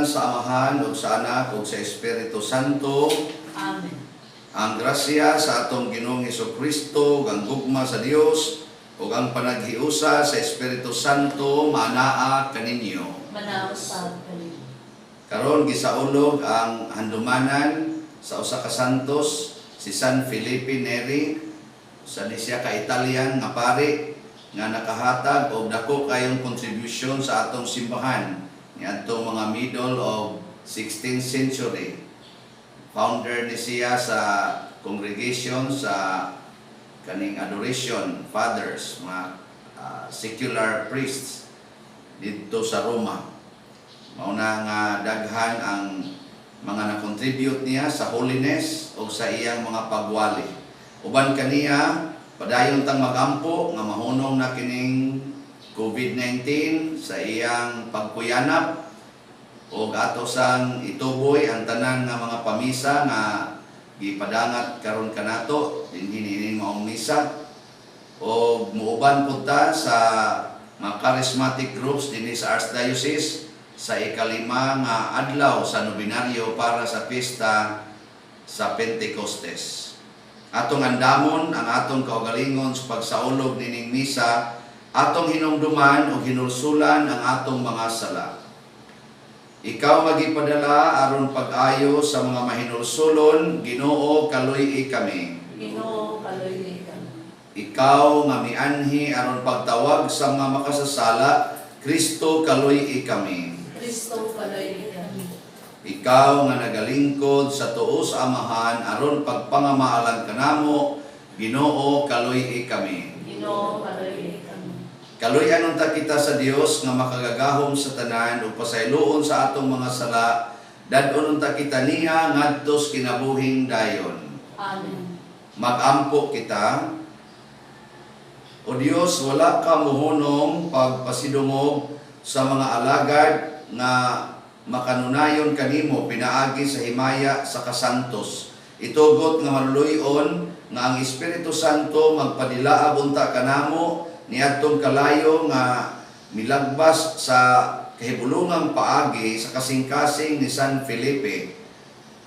Sa ngalan sa Amahan ug sa Anak ug sa Espiritu Santo. Amen. Ang grasya sa atong Ginoong Kristo, ug ang gugma sa Dios ug ang panaghiusa sa Espiritu Santo maanaa kaninyo. Manaos sa kaninyo. Karon gisaulog ang handumanan sa usa ka santos, si San Felipe Neri, sa ni siya ka Italian nga pari nga nakahatag og dako kayong contribution sa atong simbahan niadtong mga middle of 16th century. Founder ni siya sa congregation sa kaning Adoration Fathers, mga secular priests didto sa Roma. Mao na nga daghan ang mga na-contribute niya sa holiness o sa iyang mga pagwali. Uban kaniya, padayon tang magampo nga mahunong na kining COVID-19 sa iyang pagkuyanap o ato sang ituboy ang tanan nga mga pamisa nga gipadangat karon kanato dinhi niining maong misa, o muuban pud ta sa mga charismatic groups dinhi sa Archdiocese sa 5 nga adlaw sa nobenaryo para sa pista sa Pentecostes. Atong andamon ang atong kaugalingon sa pagsaulog nining misa, atong hinumduman o hinulsulan ang atong mga sala. Ikaw magipadala aron pag-ayo sa mga mahinulsulon, Ginoo, kaluy-i kami. Ginoo, kaluy-i kami. Ikaw nga mianhi aron pagtawag sa mga makasasala, Kristo, kaluy-i kami. Kristo, kaluy-i kami. Ikaw nga nagalingkod sa tuo sa Amahan aron pagpangamaalan kanamo, Ginoo, kaluy-i kami. Ginoo, kaluy-i kami. Kaluy-an unta kita sa Dios nga makagagahom sa tanan ug pasayloon sa atong mga sala, dad-on unta kita niya ngadto sa kinabuhing dayon. Amen. Magampo kita. O Dios, wala ka muhunong pagpasidungog sa mga alagad nga makanunayon kanimo pinaagi sa himaya sa kasantos. Itugot nga maluluyon nga ang Espiritu Santo magpadilaab unta kanamo niadtong kalayo nga milagbas sa kahibulungang paagi sa kasing-kasing ni San Felipe,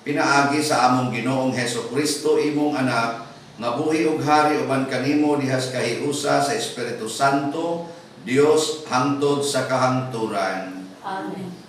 pinaagi sa among Ginoong Heso Kristo, imong anak, nga buhi ug hari uban kanimo dihas kahiusa sa Espiritu Santo, Dios, hangtod sa kahangturan. Amen.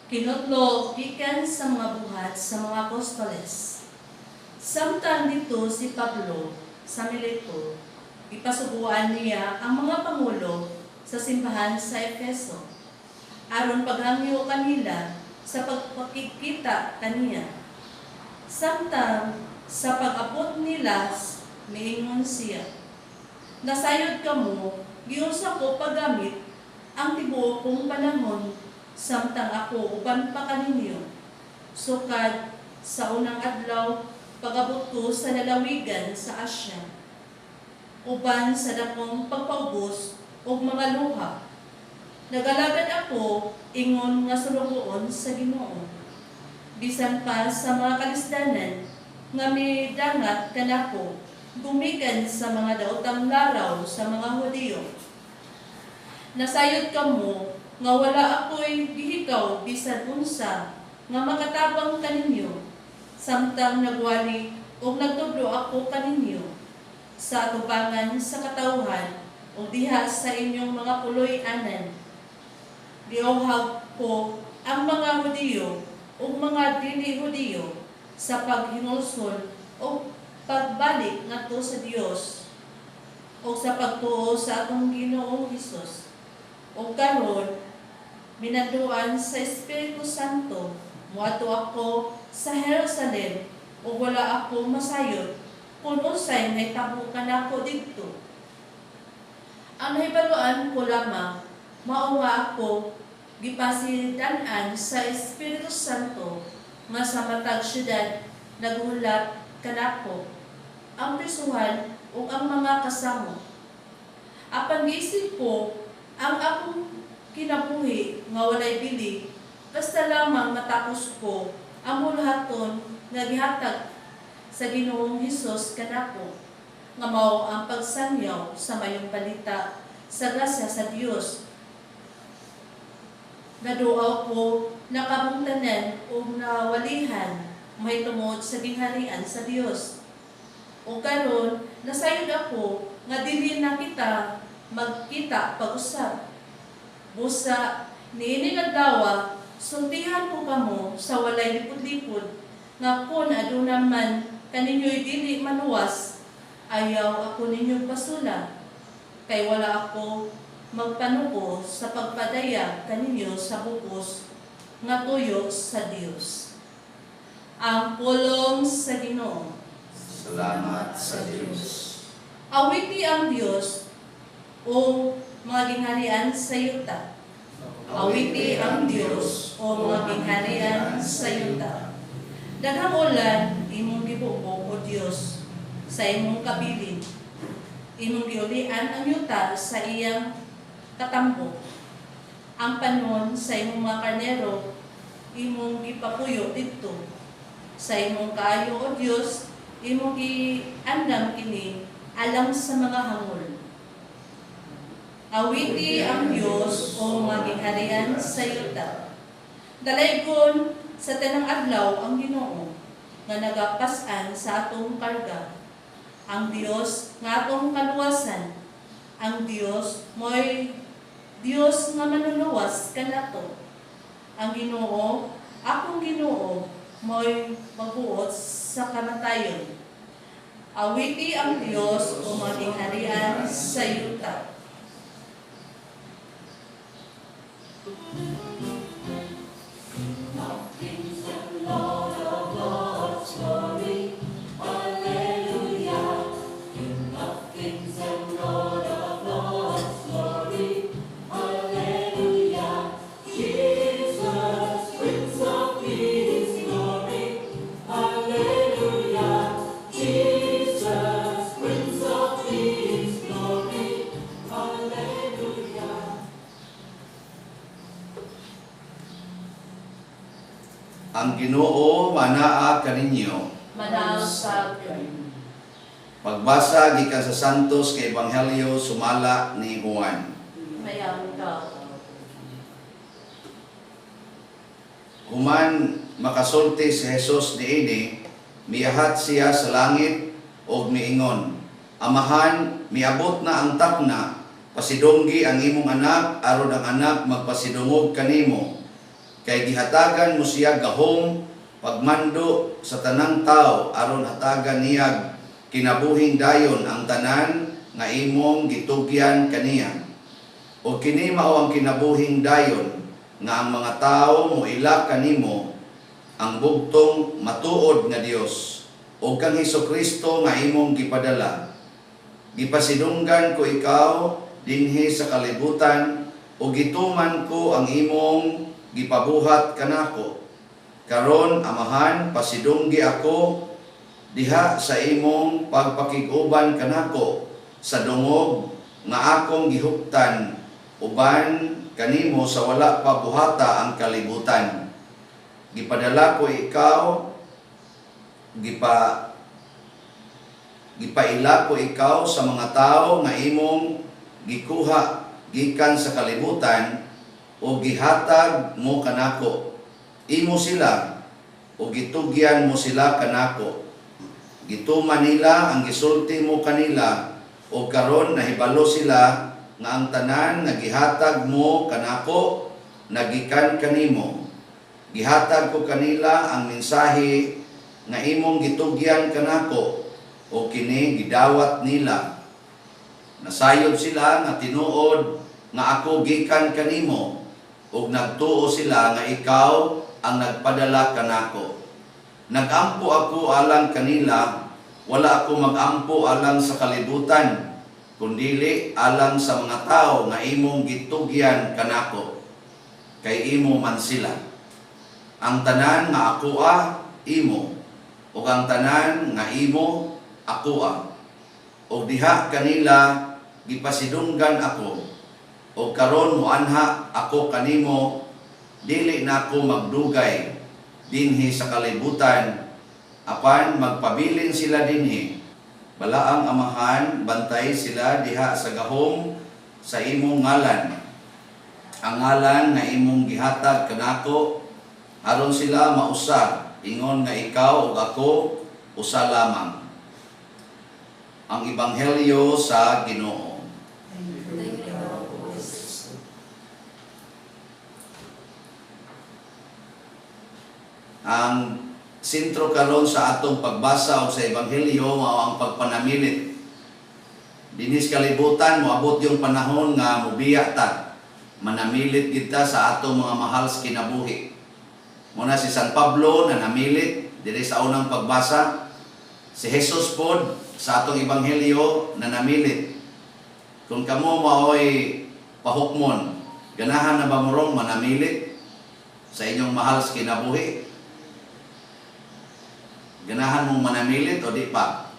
Kinutlo gikan sa mga Buhat sa mga Apostoles. Samtang didto si Pablo sa Mileto, gipasuguan niya ang mga pangulo sa simbahan sa Efeso aron paghangyo kanila sa pagpakigkita kaniya. Samtang sa pag-abot nila, miingon siya, "Nasayod kamo, giunsa ko paggamit ang tibuok kong panahon samtang ako uban pa kaninyo. Sukad sa unang adlaw pag-abot ko sa lalawigan sa Asia, uban sa dakong pagpaubos og mga luha. Nagalagad ako ingon nga sulugoon sa Ginoo. Bisan pa sa mga kalisdanan nga midangat kanako gumikan sa mga daotang laraw sa mga Hudiyo. Nasayod kamo nga wala ako'y gihikaw bisan unsa nga makatabang kaninyo samtang nagwali og nagtudlo ako kaninyo sa atubangan sa katawhan ug diha sa inyong mga puloy-anan. Giuhag ko ang mga Hudiyo ug mga dili Hudiyo sa paghinulsol ug pagbalik ngadto sa Dios ug sa pagtuo sa atong Ginoong Hesus. Ug karon, minanduan sa Espiritu Santo, moadto ako sa Jerusalem ug wala ako masayod kung unsay mahitabo kanako didto. Ang nahibaluan ko lamang mao nga ako gipasidan-an sa Espiritu Santo nga sa matag syudad naghulat kanako ang prisuhan ug ang mga kasamo. Apan giisip ko ang akong kinabuhi nga walay bili, basta lamang matapos ko ang buluhaton nga gihatag sa Ginoong Hesus kanako, nga mao ang pagsangyaw sa Maayong Balita sa grasya sa Dios. Naduaw ko, nakamong tanan ug nawalihan mahitungod sa gingharian sa Dios. O karon nasayod ako nga dili na kita magkita pag-usab. Busa niini nga adlaw, sultihan ko kamo sa walay lipod-lipod nga kon aduna man kaninyo'y dili maluwas, ayaw ako ninyo basula, kay wala ako magpanuko sa pagpadayag kaninyo sa bugos nga tuyo sa Dios. Ang pulong sa Ginoo. Salamat sa Dios. Awiti ang Dios, o mga gingharian sa yuta. Awiti ang Dios, o mga gingharian sa yuta. Daghang ulan imong gibubo, o Dios, sa imong kabilin. Imong giulian ang yuta sa iyang katambo. Ang panon sa imong mga karnero imong gipapuyo didto. Sa imong kaayo, O Dios, imong giandam kini alang sa mga hangol. Awiti ang Dios, o mga gingharian sa yuta. Dalaygon sa tanang adlaw ang Ginoo nga nagapas-an sa atong karga. Ang Dios nga atong kaluwasan. Ang Dios mo'y Dios nga manluluwas kanato. Ang Ginoo, akong Ginoo, mo'y magbuot sa kamatayon. Awiti ang Dios, o mga gingharian sa yuta. Ang Ginoo manaa kaninyo. Manaog sa Pagbasa gikan sa Santos kay Ebanghelyo sumala ni Juan. Mayang ka. Human makasulti si Jesus niini, miahat siya sa langit ug miingon, "Amahan, miabot na ang takna, pasidunggi ang imong anak aron ang anak magpasidungog kanimo. Kay gihatagan mo siya gahom pagmando sa tanang tao aron hatagan niya kinabuhing dayon ang tanan nga imong gitugyan kaniya. O kini mao ang kinabuhing dayon nga ang mga tawo moila kanimo, ang bugtong matuod nga Dios, ug kang Hesukristo nga imong gipadala. Gipasidunggan ko ikaw dinhi sa kalibutan ug gituman ko ang imong gipabuhat kanako. Karon, Amahan, pasidunggi ako diha sa imong pagpakig-uban kanako sa dungog nga akong gihuptan uban kanimo sa wala pa buhata ang kalibutan. Gipadala ko ikaw, gipaila ko ikaw sa mga tao nga imong gikuha gikan sa kalibutan o gihatag mo kanako. Imo sila o gitugyan mo sila kanako. Gituman nila ang gisulti mo kanila o karon nahibalo sila nga ang tanan nga gihatag mo kanako nagikan kanimo. Gihatag ko kanila ang mensahe nga imong gitugyan kanako o kini gidawat nila. Nasayod sila nga tinuod nga ako gikan kanimo ug nagtuo sila nga ikaw ang nagpadala kanako. Nagampo ako alang kanila, wala ako magampo alang sa kalibutan, kundili alang sa mga tao nga imong gitugyan kanako, kay imo man sila. Ang tanan nga akoa imo, ug ang tanan nga imo akoa. Ug diha kanila gipasidunggan ako, o karon moanha ako kanimo, dili na ako magdugay dinhi sa kalibutan, apan magpabilin sila dinhi. Balaang Amahan, bantay sila diha sa gahom sa imong ngalan, ang ngalan nga imong gihatag kanako, aron sila mausa ingon nga ikaw ug ako usa lamang. Ang Ebanghelyo sa Ginoo. Ang sentro karon sa atong pagbasa o sa Ebanghelyo mao ang pagpanamilit. Dinhi sa kalibutan, moabot yung panahon nga mobiya ta. Manamilit gid ta sa atong mga mahal sa kinabuhi. Muna si San Pablo nanamilit diri sa unang pagbasa. Si Jesus pod sa atong Ebanghelyo nanamilit. Kung kamo maoy pahukmon, ganahan na ba mo rong manamilit sa inyong mahal sa kinabuhi? Ganahan mong manamilit o di pa?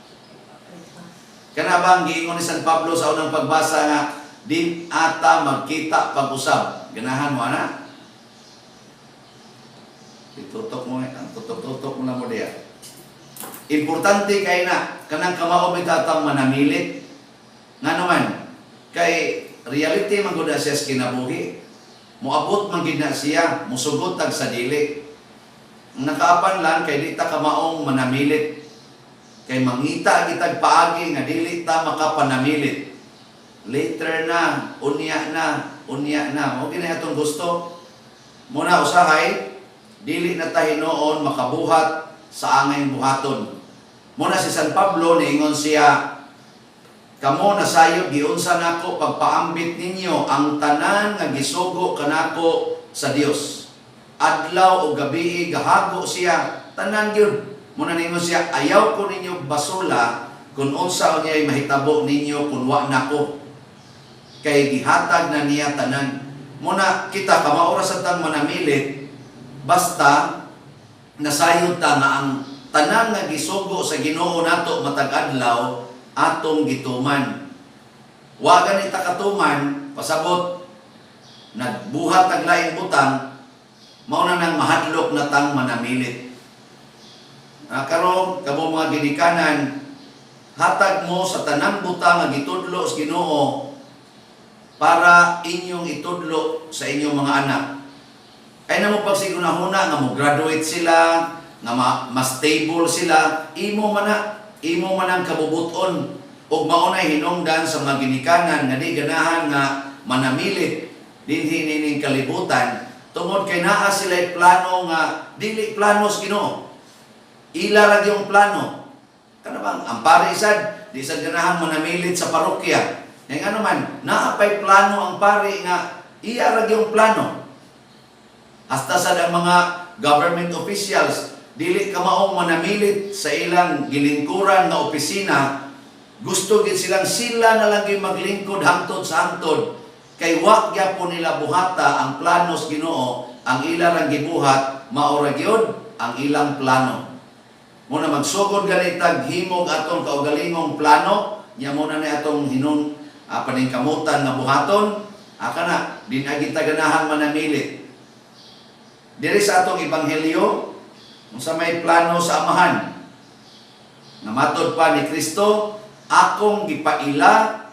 Kana bang giingon ni San Pablo sa unang pagbasa nga di ata magkita pag-usab? Ganahan mo ana? Itutok mo, ang tutok-tutok mo na mo diya. Importante kay na kanang kamao bitatang manamilit. Nga naman, kay reality man gud na siya sa kinabuhi. Moabot man gid na siya, musugot tag sa dili. Ang nakaapan lang kay di ta kamaong manamilit. Kay mangita kitag paagi nga dili ta makapanamilit. Later na, unya na, unya na. Mao gini atong gusto. Muna usahay, dili na ta hinuon makabuhat sa angay buhaton. Muna si San Pablo niingon siya, "Kamo nasayod giunsa nako pagpaambit ninyo ang tanan nga gisugo kanako sa Dios." Adlaw o gabi gahago siya, tanan gyud. Muna ningon siya, "Ayaw ko ninyo basula kung unsa unyay mahitabo ninyo kung wa nako." Kay gihatag na niya tanan. Muna kita kamao ra sa tang manamilit, basta nasayod ta nga ang tanan nga gisugo sa Ginoo nato matag adlaw atong gituman. Wa gani ta katuman, pasabot nagbuhat tag laing butang, mao na nang mahadlok na tang manamilit. Karon kamo mga ginikanan, hatag mo sa tanang butang nga gitudlo sa Ginoo para inyong itudlo sa inyong mga anak. Ay na mo pagsigunahuna nga mo graduate sila, nga mas stable sila, imo man ang kabubuton ug mao nay hinungdan sa mga ginikanan nga di ganahan nga manamilit dinhi nining kalibutan tungod kay naa sila plano nga dili plano sa Ginoo. Ila ra yung plano. Kana bang ang pare sad di sad ganahan manamilit sa parokya. Nga ano man, naa pay plano ang pare nga iya ra yung plano. Hasta sad ang mga government officials dili ka maong manamilit sa ilang gilingkuran nga opisina, gusto gid silang sila na lang gyud maglingkod hangtod sa hangtod kay wa gyapon nila buhata ang plano sa Ginoo, ang ila rang gibuhat mao ra gyud ang ilang plano. Muna magsugod gani tag himog atong kaugalingong plano, nya muna ni atong hinung paningkamutan nga buhaton, kana di na kita ganahan manamilit. Diri sa atong ebanghelyo, unsa may plano sa Amahan? Namatod pa ni Kristo, akong gipaila,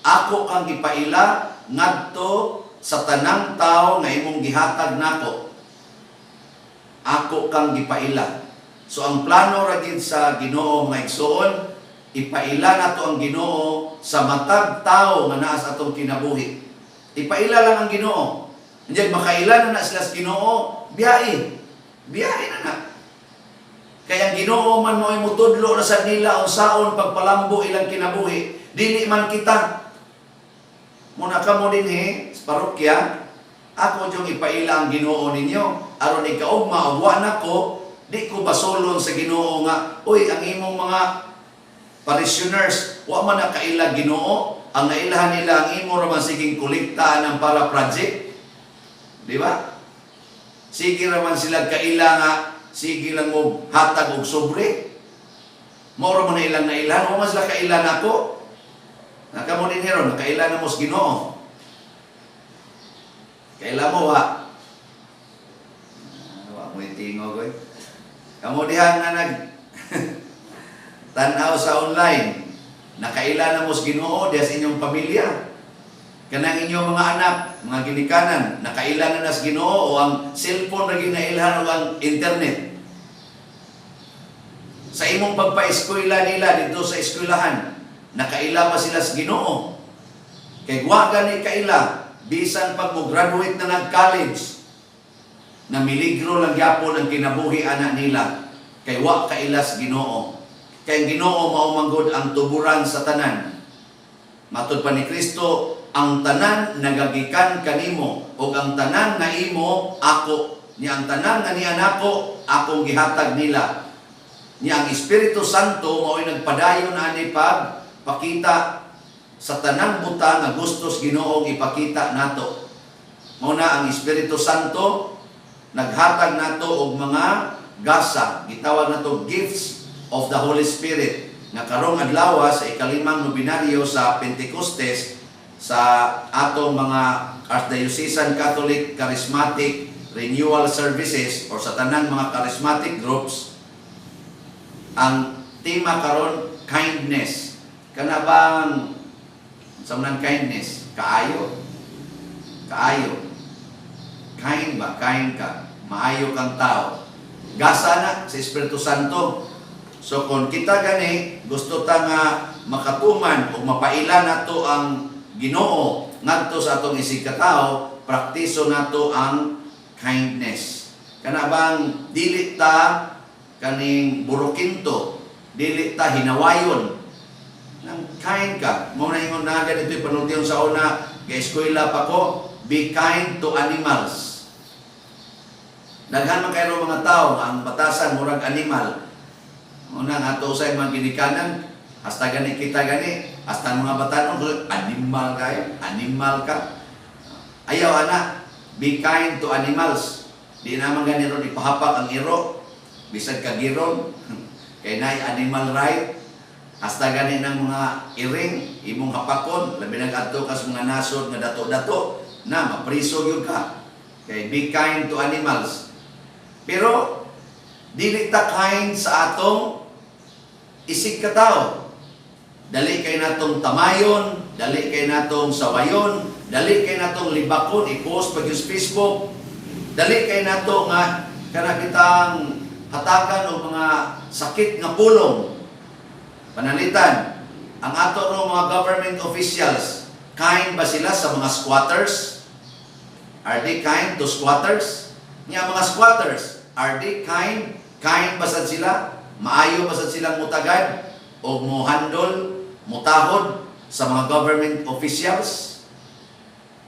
ako kang gipaila ngadto sa tanang tao nga imong gihatag nako. Ako kang gipaila. So ang plano ra gid sa Ginoo, mga igsoon, ipaila nato ang Ginoo sa matag tao nga naa sa atong kinabuhi. Ipaila lang ang Ginoo. Hindi makaila na na sila sa Ginoo, biyahe. Biyahe na na. Kaya ang Ginoo man mo ay mutudlo na sa nila unsaon pagpalambo ilang kinabuhi, dili man kita. Muna kamo dinhi sa parokya, ako yung ipaila ang Ginoo ninyo aron ikaugma og wa nako, di ko basolon sa Ginoo nga, "Uy, ang imong mga parishioners wa man nakaila Ginoo, ang nailahan nila ang imo ra man siging kolekta ng para project." Di ba? Sige ra man sila kaila nga sige lang mo hatag og sobre. Mao ra man na ilang nailahan, wa man sila kaila nako. Naka mo din hero, nakaila na mo sa Ginoo. Kaila mo, wa? Ah, wa mo tingog, oy. Kamo diha nga nag tanaw sa online, nakaila na mo sa Ginoo diha sa inyong pamilya. Kanang inyong mga anak, mga ginikanan, nakaila na na sa Ginoo o ang cellphone ra gyud nailhan o ang internet? Sa imong pagpa-eskwela nila dito sa eskwelahan, nakaila ba sila sa Ginoo? Kay wa gani kaila, bisan pag mo graduate na nag-college, na miligro lang gyapon ang kinabuhi ana nila kay wa kaila sa Ginoo. Kay ang Ginoo mao man gud ang tuburan sa tanan. Matud pa ni Kristo, ang tanan nagagikan kanimo ug ang tanan nga imo ako ni ang tanan nga niya nako akong gihatag nila. Niya ang Espiritu Santo mao'y nagpadayon ani pag pakita sa tanang butang nga gustos Ginoong ipakita nato. Mao na ang Espiritu Santo naghatag nato og mga gasa, gitawag nato gifts of the Holy Spirit nga karong adlaw sa ikalimang nobinaryo sa Pentecostes sa atong mga Archdiocesan Catholic Charismatic Renewal Services or sa tanang mga charismatic groups, ang tema karon kindness. Kana bang sa man kindness, kaayo, kaayo, kind ba, kind ka, maayo kang tao, gasa na sa Espiritu Santo. So kung kita gani gusto ta nga makatuman o mapaila nato ang Ginoo ngadto sa atong isig katao, praktiso nato ang kindness. Kana bang dili ta kaning burukinto, dili ta hinawayon, nang kind ka. Mao na ingon na ganito yung panultihon sa una, ga-eskwela pa ko, "Be kind to animals." Daghan man kayo mga tao nga ang batasan murag animal. Una nga ato sa mga ginikanan, hasta gani kita gani, hasta mga batanon, animal kayo, animal ka. Ayaw ana, be kind to animals. Di naman gani ron ipahapak ang iro, bisag kagiron, kay naay animal right. Hasta gani ng mga iring, imong hapakon, labi nag-adto ka sa mga nasod nga dato-dato, na mapriso gyud ka. Kay be kind to animals. Pero dili ta kind sa atong isig katao. Dali kay natong tamayon, dali kay natong sawayon, dali kay natong libakon, i-post pag sa Facebook. Dali kay nato nga kana kitang hatagan og mga sakit nga pulong. Pananglitan, ang ato ro mga government officials, kind ba sila sa mga squatters? Are they kind to squatters? Nga mga squatters, are they kind? Kind ba sad sila? Maayo ba sad silang mutagad o mohandol, mutahod sa mga government officials?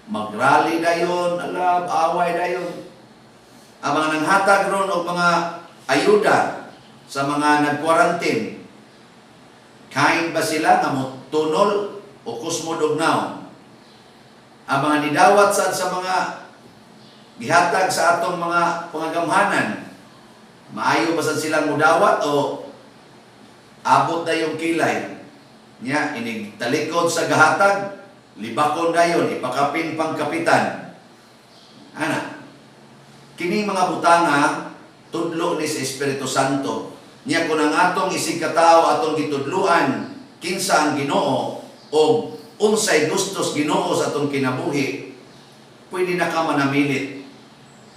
Magrally dayon, alab, away dayon. Ang mga nanghatag ron og mga ayuda sa mga nag-quarantine, kind ba sila nga motunol o kusmod og nawong? Ang mga nidawat sad sa mga gihatag sa atong mga pangagamhanan, maayo ba sad silang mudawat o abot na yung kilay? Nya, inig talikod sa gahatag, libakon dayon, ipakapin pang kapitan. Ana, kini mga butanga, tudlo ni sa Espiritu Santo. Nya kung ang atong isig katao atong gitudluan kinsa ang Ginoo o unsay gustos Ginoo sa atong kinabuhi, pwede na ka manamilit,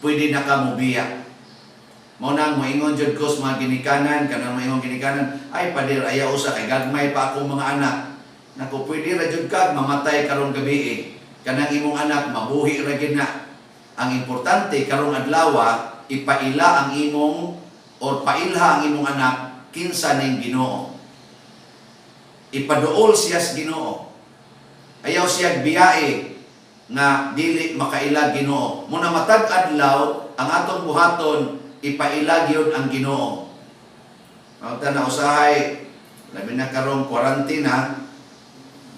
pwede na ka mubiya. Mao nang moingon jud ko sa mga ginikanan, kanang moingon ginikanan, "Ay pader, ayaw usa kay gagmay pa akong mga anak." Nako, pwede ra jud kag mamatay karong gabi eh. Kanang imong anak mabuhi ra gyud na. Ang importante karong adlaw ipaila ang imong or pailha ang imong anak kinsa ning Ginoo. Ipaduol siya sa Ginoo. Ayaw siya biyae nga dili makaila Ginoo. Muna matag adlaw ang atong buhaton ipaila gyud ang Ginoo. Ang na usahay labi na karong quarantine,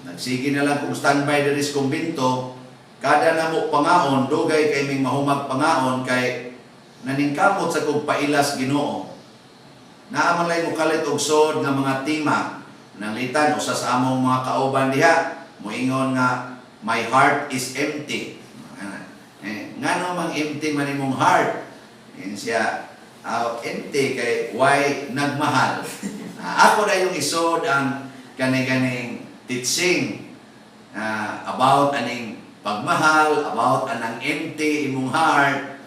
nagsige na lang kung standby diri sa kumbinto, kada namo pangaon, dugay kay ming mahumag pangaon kay naningkamot sa kog pailas Ginoo. Naa man lay mokalit og sod nga mga tema. Nanglitan usa sa among mga kauban diha moingon nga, "My heart is empty." Eh, ngano mang empty man imong heart? Yun siya, empty kay why nagmahal. Ako na yung isod ang kani-kaning teaching about aning pagmahal, about anang empty imong heart.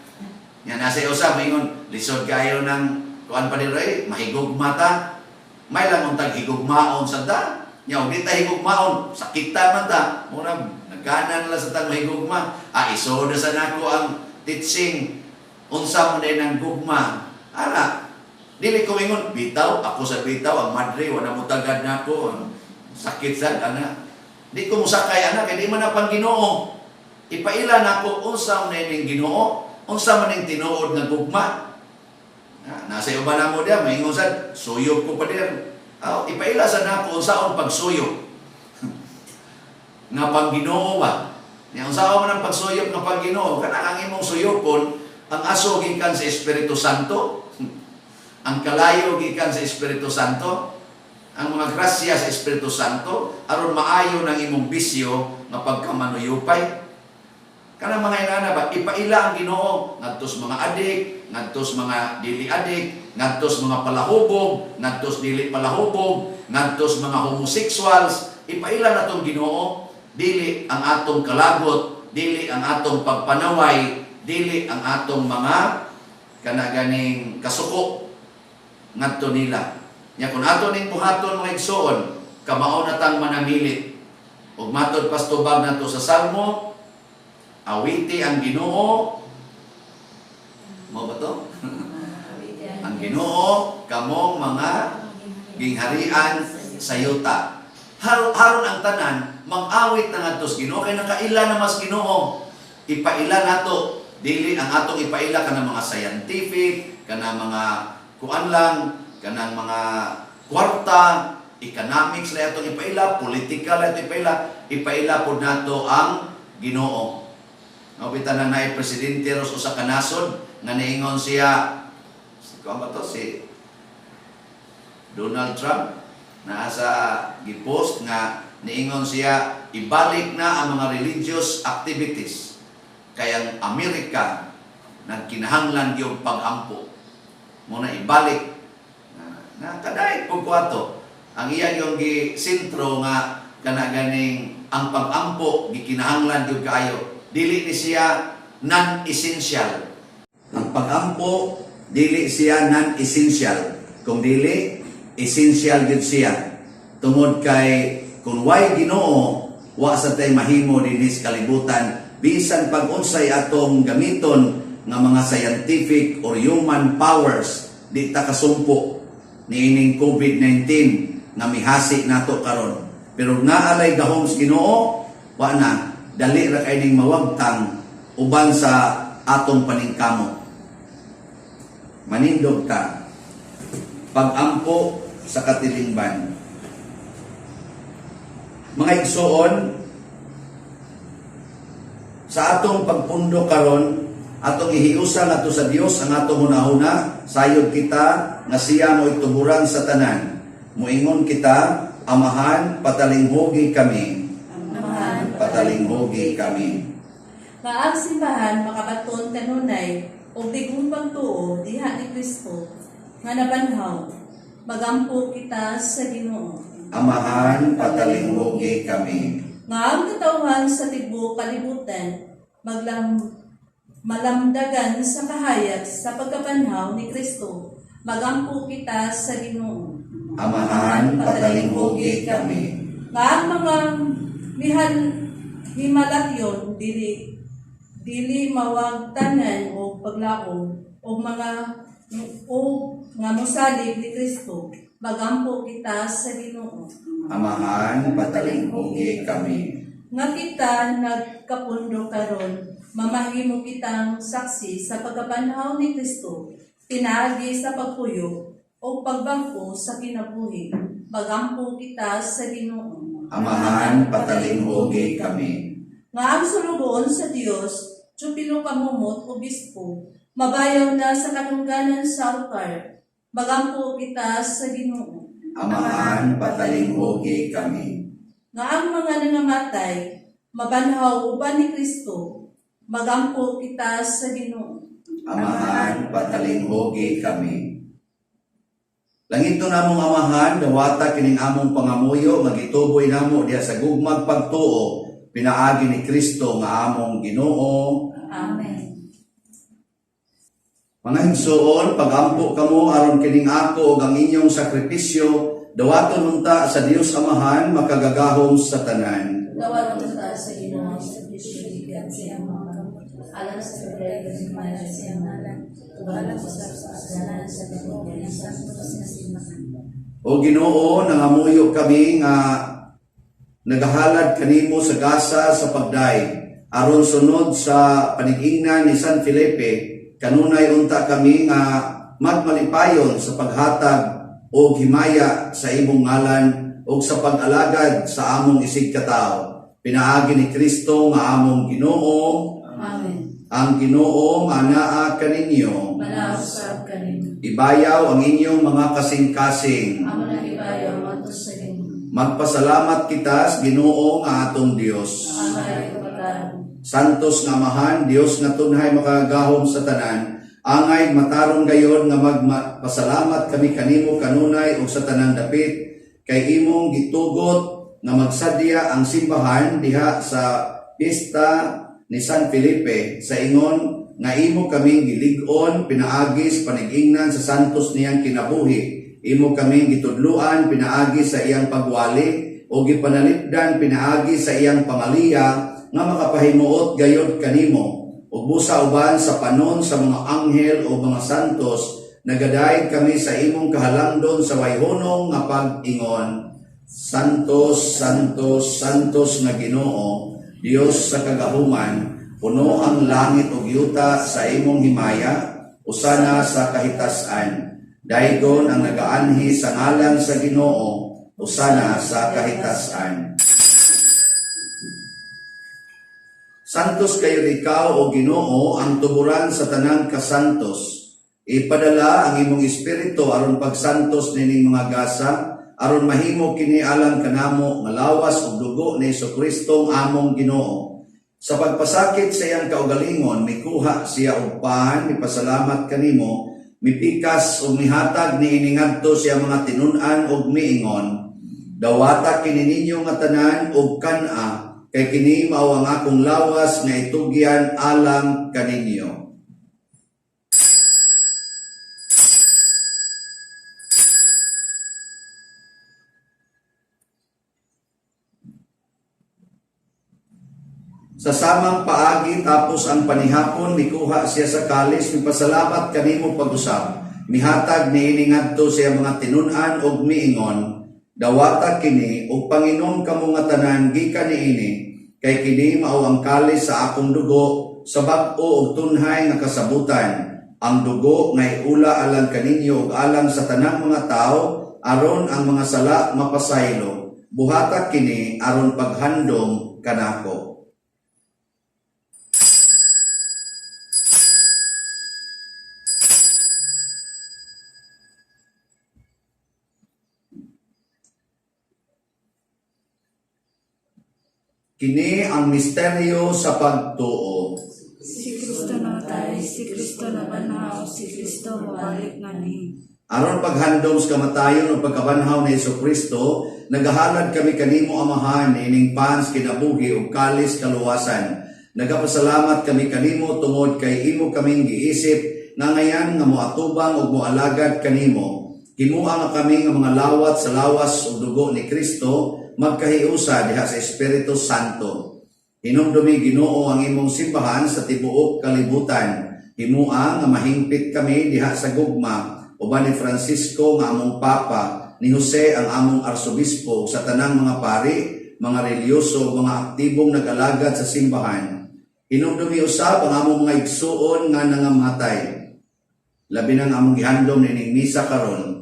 Nga nasa usa moingon, "Lisod kayo ng kuan pa ni Roy, mahigugma ta." May lang untag higugmaon sa ta. Nya og di ta higugmaon, sakita man ta. Muna nagkanan lang sa tang mahigugma. Isod na sa nako ang teaching unsa mo din ang gugma. Ana, dili ko ingon, bitaw, ako sa bitaw, ang madre, wala mo tagad nako, ang sakit sa ana. Di ko musakay ana, kay di man na pang Ginoo. Ipaila nako unsa man ning Ginoo, unsa man ning tinuod nga gugma. Nasa uban na mo diya, maingon sad, suyop ko pa diya. Ipaila sa nako unsaon pagsuyop nga pang Ginoo ba? Nya unsaon man ang pagsuyop nga pang Ginoo? Kanang ang imong suyopon, ang aso gikan sa Espiritu Santo, ang kalayo gikan sa Espiritu Santo, ang mga grasya sa Espiritu Santo aron maayo ng imong bisyo nga pagkamanuyupay. Kanang mga inana ba, ipaila ang Ginoo ngadtos mga adik, ngadtos mga dili adik, ngadtos mga palahubog, ngadtos dili palahubog, ngadtos mga homosexuals, ipaila natong Ginoo, dili ang atong kalagot, dili ang atong pagpanaway, dili ang atong mga kanaganing kasuko ngadto nila. Nya kung ato ning buhaton, mga igsoon, kamao na tang manamilit. Ug matod pastubag nato sa Salmo, awiti ang Ginoo. Mo ba to? Ang Ginoo kamong mga gingharian sa yuta. Haron ang tanan mang-awit na ngadto sa Ginoo kay nakaila na mas Ginoo. Ipaila nato, dili ang atong ipaila kanang mga scientific, kanang mga kuan lang, kanang mga kwarta, economics lang atong ipaila, political lang atong ipaila, ipaila pod nato ang Ginoo. No, bita na naay presidente ros usa ka nasod nga niingon siya, si kuan ba to, si Donald Trump, naa sa gipost nga niingon siya, ibalik na ang mga religious activities kay ang Amerika nagkinahanglan gyud pag-ampo mo na ibalik na, na kadayeg pud ko ato ang iya yung gi sentro nga kana ganing ang pag-ampo gikinahanglan gyud kaayo. Dili ni siya non-essential. Ang pag-ampo, dili siya non-essential, kung dili essential gyud siya, tungod kay kung way Ginoo, wa sa tay mahimo dinhi sa kalibutan, bisan pag unsay atong gamiton nga mga scientific or human powers, di ta kasumpo niining COVID-19 nga mihasi nato karon. Pero nga alay gahom sa Ginoo, wa na, dali ra kay ning mawagtang uban sa atong paningkamot. Manindog ta. Pag-ampo sa katilingban. Mga igsoon, sa atong pagpundo karon, atong ihiusa nato sa Dios ang atong hunahuna, sayod kita nga siya mo tuburan sa tanan. Moingon kita, Amahan, patalinghugi kami. Amahan, patalinghugi kami. Nga ang simbahan makabaton kanunay og lig-ong pagtuo diha ni Kristo nga nabanhaw. Magampo kita sa Ginoo. Amahan, patalinghugi kami. Nga ang katawhan sa tibuok kalibutan malamdagan sa kahayag sa pagkabanhaw ni Kristo. Magampo kita sa Ginoo. Amahan, patalinghugi kami. Nga ang mga mihalatyon dili dili mawagtanan og paglaom og mga o nga mosalig ni Kristo. Magampo kita sa Ginoo. Amahan, patalinghugi kami. Nga kita nagkapundo karon, mamahimo kitang saksi sa pagkabanhaw ni Kristo pinaagi sa pagpuyo o pagbangko sa kinabuhi. Magampo kita sa Ginoo. Amahan, patalinghugi kami. Nga ang sulugoon sa Dios, Teofilo Camomot, Obispo, mabayaw na sa kadungganan sa altar. Magampo kita sa Ginoo. Amahan, patalinghugi kami. Nga ang mga nangamatay mabanhaw uban ni Kristo, magampo kita sa Ginoo. Amahan, patalinghugi kami. Langitnon namong Amahan, dawata kining among pangamuyo, nga gituboy namo diha sa gugmag pagtuo, pinaagi ni Kristo nga among Ginoo. Amen. Mga higsuon, pagampo kamo aron kining ako ug ang inyong sakripisyo, dawaton unta sa Dios Amahan makagagahom sa tanan. Dawaton ta sa Ginoo ang sakripisyo gikan sa iyang mga kamot, alang sa pagdayeg sa himaya sa iyang ngalan, ug alang sa kasaganahan sa tibuok santos nga simbahan. O Ginoo, nangamuyo kami nga nagahalad kanimo sa gasa sa pagdayeg aron sunod sa panigingnan ni San Felipe, kanunay unta kami nga magmalipayon sa paghatag og himaya sa imong ngalan ug sa pag-alagad sa among isigkatawo. Pinaagi ni Kristo nga among Ginoo. Amen. Ang Ginoo manaa kaninyo. Manaog usab kaninyo. Ibayaw ang inyong mga kasing-kasing. Amo nang ibayaw ngadto sa Ginoo. Magpasalamat kita sa Ginoo nga atong Dios. Angay matarong. Santos nga Amahan, Dios nga tunhay makagagahom sa tanan, angay matarong gayon nga magpasalamat kami kanimo kanunay ug sa tanang dapit kay imong gitugot nga magsadya ang simbahan diha sa pista ni San Felipe sa ingon nga imo kaming gilig-on pinaagi sa panigingnan sa santos niyang kinabuhi, imo kaming gitudluan pinaagi sa iyang pagwali o gipanalipdan pinaagi sa iyang pangaliya nga makapahimuot gayod kanimo. Ug busa uban sa panon sa mga anghel o mga santos, nagadayeg kami sa imong kahalangdon sa wayhunong nga pag-ingon: Santos, Santos, Santos nga Ginoo, Dios sa kagahuman, puno ang langit ug yuta sa imong himaya, usana sa kahitasan. Daygon ang nagaanhi sa ngalan sa Ginoo, usana sa kahitasan. Santos kayo ikaw, o Ginoo, ang tuburan sa tanang kasantos. Ipadala ang imong espiritu aron pagsantos nining mga gasa, aron mahimo kini alang kanamo nga lawas ug dugo ni Hesukristo among Ginoo. Sa pagpasakit sa iyang kaugalingon, mikuha siya og pan, mipasalamat kanimo, mipikas ug mihatag niini ngadto sa iyang mga tinun-an ug miingon: "Dawata kini ninyo nga tanan ug kan-a, kay kini mao ang akong lawas nga itugyan alang kaninyo." Sa samang paagi, tapos ang panihapon, mikuha siya sa kalis, mipasalamat kanimo pag-usab, mihatag niini ngadto sa iyang mga tinun-an ug miingon, "Dawata kini ug panginom kamo nga tanan gikan niini, kay kini mao ang kalis sa akong dugo sa bag-o ug tunhay nga kasabutan, ang dugo nga iula alang kaninyo ug alang sa tanang mga tawo aron ang mga sala mapasaylo. Buhata kini aron paghandom kanako." Kini ang misteryo sa pagtuo. Si Kristo namatay, si Kristo nabanhaw, si Kristo mobalik nganhi. Aron paghandom sa kamatayon ug pagkabanhaw ni Kristo, nagahalad kami kanimo, Amahan, ining pan sa kinabuhi ug kalis kaluwasan. Nagapasalamat kami kanimo tungod kay imo kaming giisip nga ngayan nga moatubang ug moalagad kanimo. Himoa nga kami nga mga lawat sa lawas ug dugo ni Kristo magkahiusa diha sa Espiritu Santo. Hinumdumi, Ginoo, ang imong simbahan sa tibuok kalibutan. Himoa nga mahingpit kami diha sa gugma uban ni Francisco nga among Papa, ni Jose ang among Arsobispo, sa tanang mga pari, mga relihiyoso, mga aktibong nag-alagad sa simbahan. Hinumdumi usab ang among mga igsuon nga nangamatay. Labi nang among gihandom nining misa karon.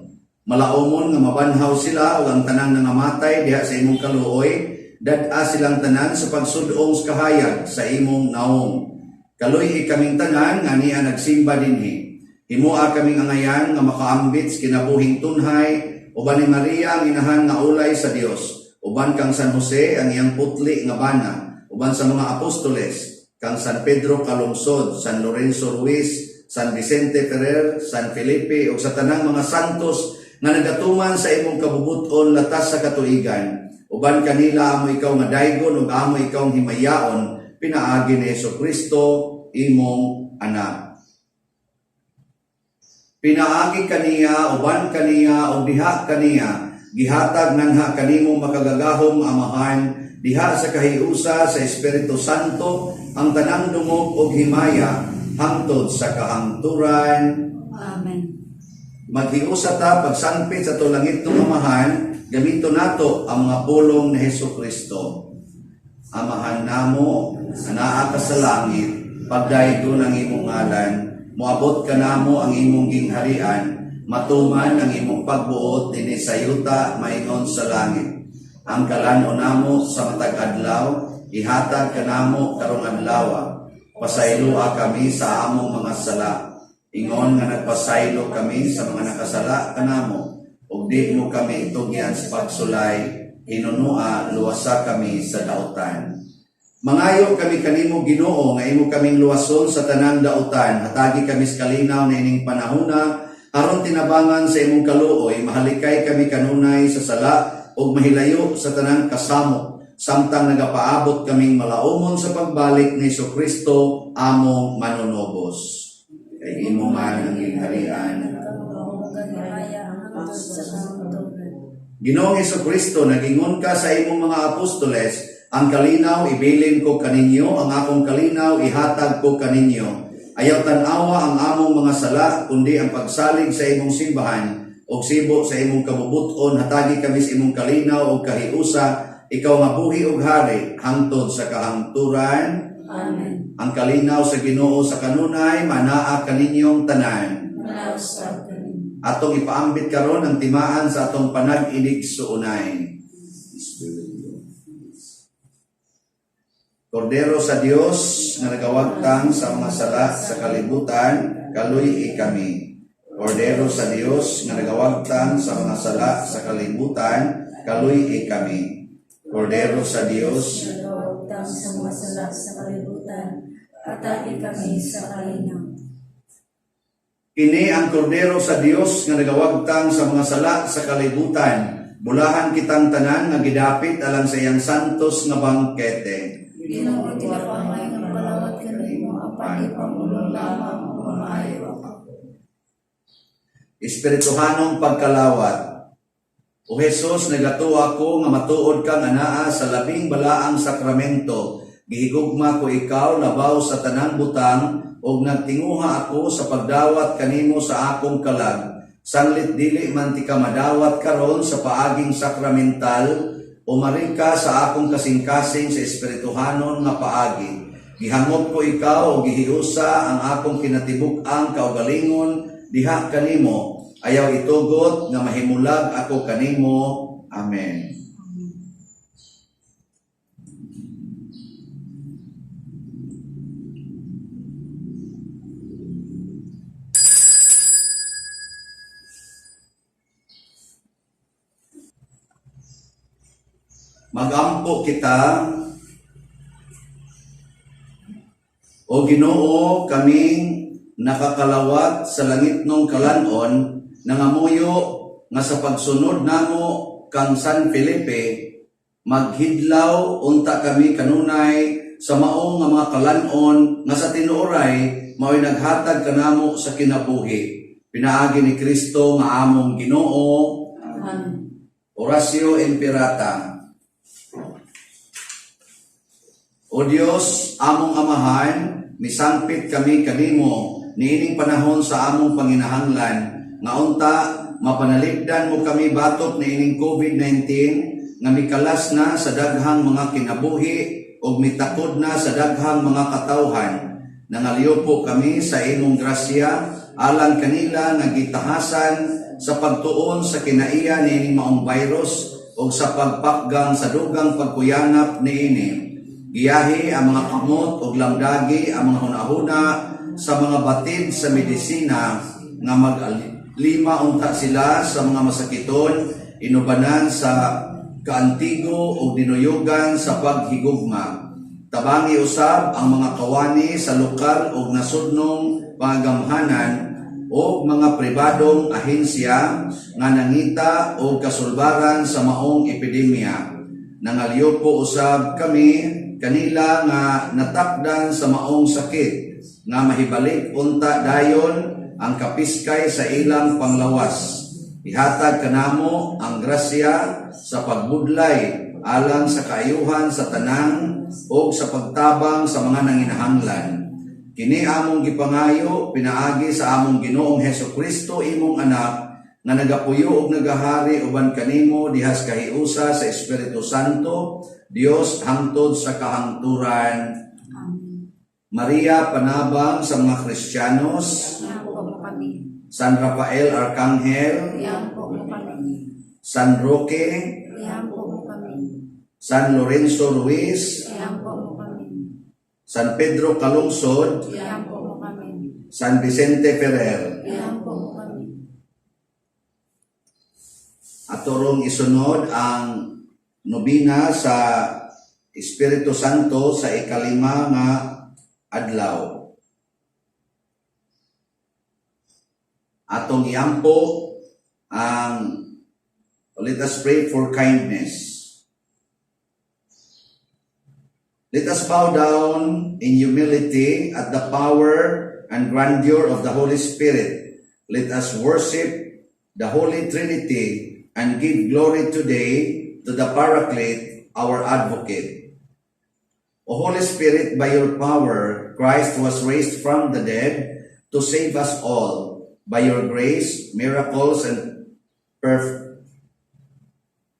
Malaumon nga mabanhaw sila ug ang tanang nangamatay diha sa imong kaluoy, dad-a silang tanan sa pagsud-ong sa kahayag sa imong naong. Kaluy-i kaming tanan nga ania nagsimba dinhi. Himoa kaming angayan nga makaambit sa kinabuhing tunhay Uban ni Maria ang inahan nga ulay sa Dios, uban kang San Jose ang iyang putli nga bana, uban sa mga apostoles, kang San Pedro Calungsod, San Lorenzo Ruiz, San Vicente Ferrer, San Felipe ug sa tanang mga santos nga nagatuman sa imong kabubut-on latas sa katuigan. Uban kanila amo ikaw nga daygon ug amo ikaw himayaon pinaagi ni Kristo imong anak. Pinaagi kaniya, uban kaniya, ug diha kaniya, gihatag nangha kanimo makagagahom Amahan, diha sa kahiusa sa Espiritu Santo, ang tanang dungog ug himaya, hangtod sa kahangturan. Amen. Maghiusa ta pagsangpit sa atong langitnong Amahan, gamito nato ang mga pulong ni Hesus Kristo. Amahan namo, anaa ka sa langit, pagdaygon ang imong ngalan, moabot kanamo ang imong gingharian, matuman ang imong pagbuot dinhi sa yuta maingon sa langit. Ang kalan-on namo sa matag adlaw, ihatag kanamo karong adlaw. Pasayloa kami sa among mga sala. Ingon nga nagpasaylo kami sa mga nakasala kanamo, ug di mo kami itugyan sa pagsulay, hinunua luwasa kami sa dautan. Mangayo kami kanimo, Ginoo, nga imo kaming luwason sa tanang dautan. Hatagi kami sa kalinaw na ining panahona aron tinabangan sa imong kaluoy mahalikay kami kanunay sa sala ug mahilayo sa tanang kasamok samtang nagapaabot kaming malaumon sa pagbalik ni Kristo among manunubos. Kay imo man ang gingharian, hangtod sa kahangturan. Ginoong Kristo, nagingon ka sa imong mga apostoles, "Ang kalinaw ibilin ko kaninyo, ang akong kalinaw ihatag ko kaninyo. Ayaw tan-awa ang among mga sala, kundi ang pagsalig sa imong simbahan, ug sibo sa imong kabubuton, hatagi kami sa imong kalinaw ug kahiusa, ikaw nga buhi ug hari, hangtod sa kahangturan." Amen. Ang kalinaw sa Ginoo sa kanunay, manaa kaninyong tanan. Manaa usab kaninyo. Atong ipaambit karon ang timaan sa atong panag-iligsuonay. Kordero sa Dios nga nagawagtang sa mga sala sa kalibutan, kaluy-i kami. Kordero sa Dios nga nagawagtang sa mga sala sa kalibutan, kaluy-i kami. Kordero sa Dios nagawagtang sa mga sala sa kalibutan, hatagi kami sa kalinaw. Kini ang kordero sa Dios nga nagawagtang sa mga sala sa kalibutan. Bulahan kitang tanan nga gidapit alang sa iyang santos nga bangkete. Ginoo, dili ako angay nga mopalawat kanimo, apan ipamulong lamang ug maayo ako. Espirituhanong pagkalawat. O Jesus, nagatuo ako nga matuod kang anaa sa labing balaang sakramento. Gihigugma ko ikaw labaw sa tanang butang ug nagtinguha ako sa pagdawat kanimo sa akong kalag. Sanglit dili man tika madawat karon sa paaging sakramental, umari ka sa akong kasing-kasing sa espirituhanon nga paagi. Gihangop ko ikaw ug gihiusa ang akong kinatibuk-ang kaugalingon diha kanimo. Ayaw itugot nga mahimulag ako kanimo. Amen. Magampo kita. O Ginoo, kaming nakakalawat sa langitnong kalan-on, nangamuyo nga sa pagsunod namo kang San Felipe, maghidlaw unta kami kanunay sa mao nga mga kalan-on nga sa tinuoray mao'y naghatag kanamo sa kinabuhi. Pinaagi ni Kristo nga among Ginoo. Amen. Oratio Imperata. O Dios, among Amahan, misangpit kami kanimo niining panahon sa among panginahanglan nga unta mapanalipdan mo kami batok niining COVID-19 nga mikalas na sa daghang mga kinabuhi ug mitakod na sa daghang mga katawhan. Nangalyupo kami sa imong grasya alang kanila nga gitahasan sa pagtuon sa kinaiya niining maong virus ug sa pagpakgang sa dugang pagkuyanap niini. Giyahi ang mga kamot ug lamdagi ang mga hunahuna sa mga batid sa medisina nga Lima unta sila sa mga masakiton, inubanan sa kaantigo ug dinuyugan sa paghigugma. Tabangi usab ang mga kawani sa lokal ug nasudnong pangagamhanan o mga pribadong ahensya nga nangita og kasulbaran sa maong epidemya. Nangalyupo usab kami kanila nga natakdan sa maong sakit nga mahibalik unta dayon ang kapiskay sa ilang panglawas. Ihatag kanamo ang grasya sa pagbudlay alang sa kaayuhan sa tanan o sa pagtabang sa mga nanginahanglan. Kini among gipangayo pinaagi sa among Ginoong Heso Kristo, imong anak, nga nagapuyo ug nagahari uban kanimo dihas kahiusa sa Espiritu Santo, Dios, hangtod sa kahangturan. Amen. Maria, panabang sa mga Kristiyanos, Iampo mo kami. San Rafael Arcangel, Iampo mo kami. San Roque, Iampo mo kami. San Lorenzo Ruiz, Iampo mo kami. San Pedro Calungsod, Iampo mo kami. San Vicente Ferrer. Iampo mo kami. Ato rong isunod ang nobina sa Espiritu Santo sa ikalima nga adlaw. Atong iampo ang, let us pray for kindness. Let us bow down in humility at the power and grandeur of the Holy Spirit. Let us worship the Holy Trinity and give glory today to the Paraclete, our Advocate. O Holy Spirit, by your power, Christ was raised from the dead to save us all. By your grace, miracles and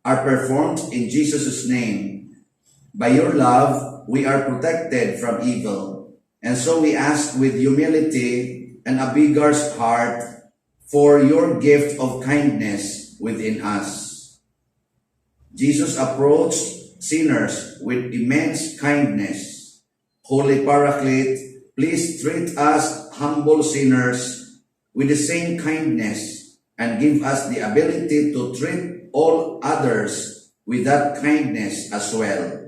are performed in Jesus' name. By your love, we are protected from evil. And so we ask with humility and a beggar's heart for your gift of kindness within us. Jesus approached sinners with immense kindness. Holy Paraclete, please treat us humble sinners with the same kindness and give us the ability to treat all others with that kindness as well.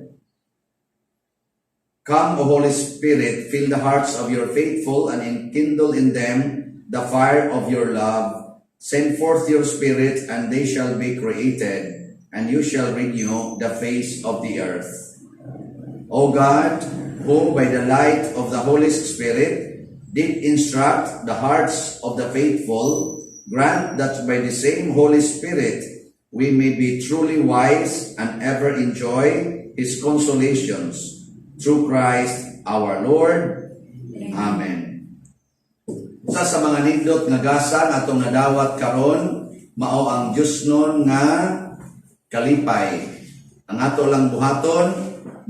Come, O Holy Spirit, fill the hearts of your faithful and enkindle in them the fire of your love. Send forth your Spirit, and they shall be created, and you shall renew the face of the earth. O God, who by the light of the Holy Spirit did instruct the hearts of the faithful, grant that by the same Holy Spirit we may be truly wise and ever enjoy His consolations. Through Christ our Lord. Amen. Usa sa mga nindot nga gasang atong nadawat karon mao ang Diyosnon nga kalipay. Ang ato lang buhaton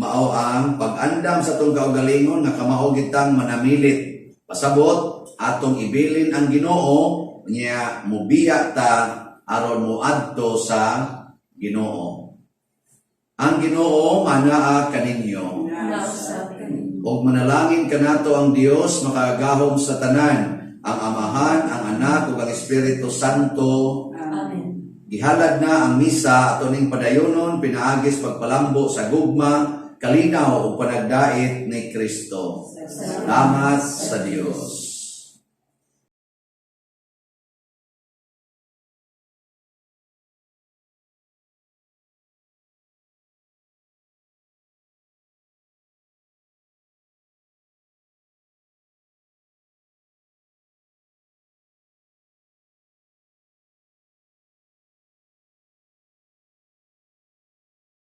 mao ang pag-andam sa atong kaugalingon nga kamao gitang manamilit. Pasabot, atong ibilin ang Ginoo nya mubiya ta aron moadto sa Ginoo. Ang Ginoo manaa kaninyo. Nausab kaninyo. Og manalangin kanato ang Dios makagagahom sa tanan, ang Amahan, ang Anak ug ang Espiritu Santo. Amen. Gihalad na ang misa, ato ning padayonon pinaagi sa pagpalambo sa gugma, kalinaw ug panagdait ni Kristo. Salamat sa Dios.